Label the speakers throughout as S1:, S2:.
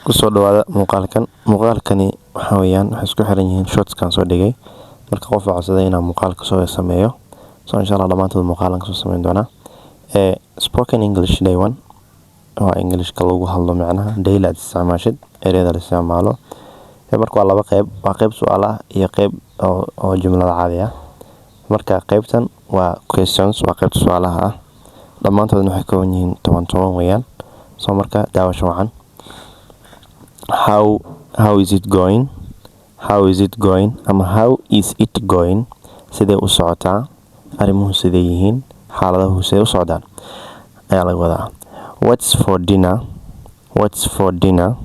S1: Kusoo dhawaada muuqaalkan. Muuqaalkani waxaa weeyaan, waxay isku xiran yihiin shortskan soo dhigay. Marka qof codsaday inaan muuqaal kasoo sameeyo, so insha Allah dhammaantood muuqaalan kasoo sameyn doonaa. Spoken English day one waa Englishka lagu hadlo, macnaha daily aad isticmaashid, ereyada la isticmaalo. Marka waa laba qeyb: waa qeyb su'aal ah iyo qeyb oo jumlada caadi ah. Marka qeybtan waa questions, waa qeybta su'aalaha ah. Dhammaantoodna waxay kooban yihiin 10 10 weeyaan. So marka daawasho wacan. How is it going? How is it going ama how is it going? Sidee u socotaa? Arrimuhu sidee yihiin? Xaaladahu sidee u socdaan ayaa laga wadaa. What's for dinner? What's for dinner?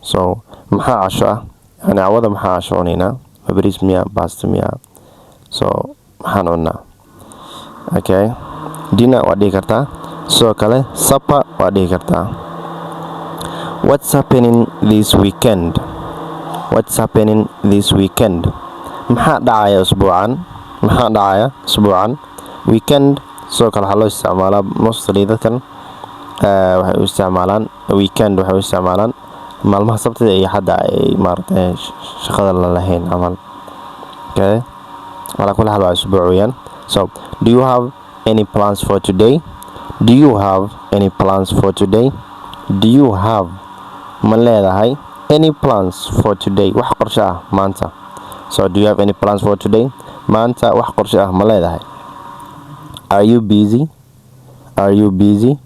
S1: So maxaa casho ah? Yani cawada maxaa casho cunaynaa? Ma bariis miya, baasto miya? So maxaan cunnaa? Okay, dinner waa dhihi kartaa, sidoo kale supper waa dhihi kartaa. What's happening this weekend? What's happening this weekend? Maxaa dhacaya usbuucan? Maxaa dhacaya usbuucan? Weekend sidoo kale waxaa loo isticmaalaa, mostly dadkan waxay u isticmaalaan weekend, waxay u isticmaalaan maalmaha Sabtida iyo Axadda ay maaragtay shaqada la lahayn camal. Okay, calaa kulli xaal waa usbuuc weeyaan. So do you have any plans for today? Do you have any plans for today? Do you have, ma leedahay, any plans for today, wax qorshe ah maanta? So do you have any plans for today? Maanta wax qorshe ah ma leedahay? Are you busy? Are you busy?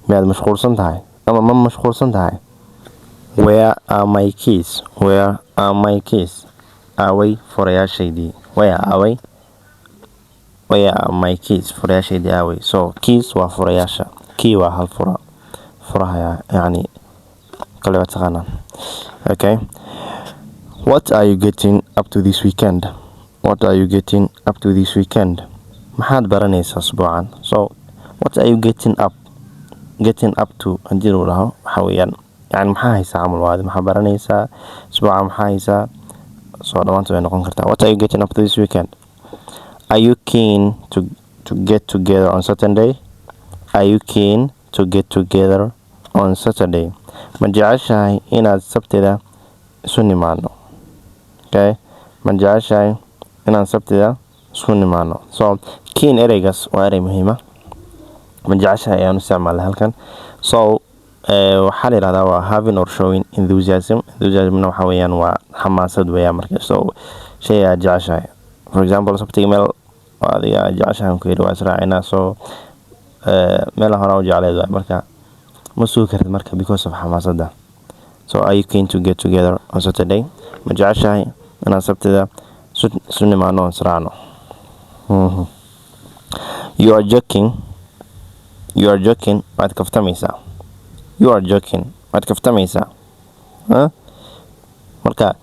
S1: Miyaad mashquulsan tahay ama ma mashquulsan tahay? Where are my keys? Where are my keys? Aaway furayaashaydii? Where, aaway. Where are my keys? Furayaashaydii aaway? So keys waa furayaasha. Key waa hal fura, furaha yacni kale waa taqaanaan. Okay. What are you getting up to this weekend? What are you getting up to this weekend? Maxaad baranaysaa usbuucan? So what are you getting up, getting up to haddii lagu dhaho, waxaa weeyaan yani maxaa haysaa camal waadi, maxaa baranaysaa usbuucan, maxaa haysaa? So dhammaantood way noqon kartaa. What are you getting up to this weekend? Are you keen to get together on Saturday? Are you keen to get together on Saturday? Ma jeceshahay inaad Sabtida isu nimaano? Okay, ma jeceshahay inaan Sabtida isku nimaano? So keen, ereygaas waa erey muhiima. Ma jeceshahay ayaan u isticmaalay halkan. So waxaa la yihahdaa waa having or showing enthusiasm. Enthusiasmna waxaa weeyaan waa xamaasad weeyaan. Marka so shay aad jeceshahay, for example, Sabtiga meel adiga aad jeceshahay ku yidhi waa israacinaa. So meel horaa u jecleed waay, marka ma sugi kartid marka because of xamaasadda. So are you keen to get together on Saturday? Ma jeceshahay inaan Sabtida isu nimaano oon israacno? You are joking. You are joking, waad kaftamaysaa. You are joking, waad kaftamaysaa. Huh? Marka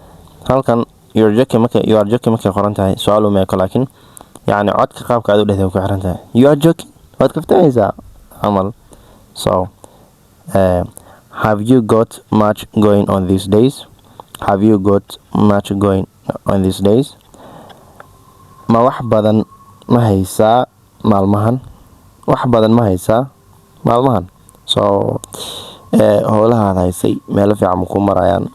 S1: halkan you are joking, marka you are joking markay qoran tahay, su-aal uma eko, laakiin yacni codka qaabka aad u dhehday ku xiran tahay. You are joking, waad kaftamaysaa camal. So have you got much going on these days? Have you got much going on these days? Ma wax badan ma haysaa maalmahan? Wax badan ma haysaa maalmahan? So howlahaad haysay meelo fiican ma ku marayaan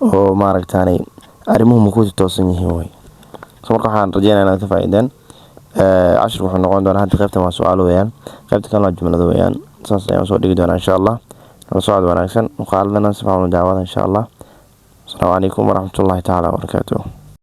S1: oo maaragtaanay arrimuhu ma ku toosan yihiin wey? So marka waxaan rajeynaya inaad ka faa'iideen. Cashirku wuxuu noqon doonaa, hadda qaybtan waa su-aalo weeyaan, qaybta kalena waa jumlado weeyaan. Saas ayaan soo dhigi doonaa insha Allah. Nala socod wanaagsan, muuqaaladana si fiican u daawada insha Allah. Asalaamu calaykum waraxmatullaahi tacaala wabarakaatuh.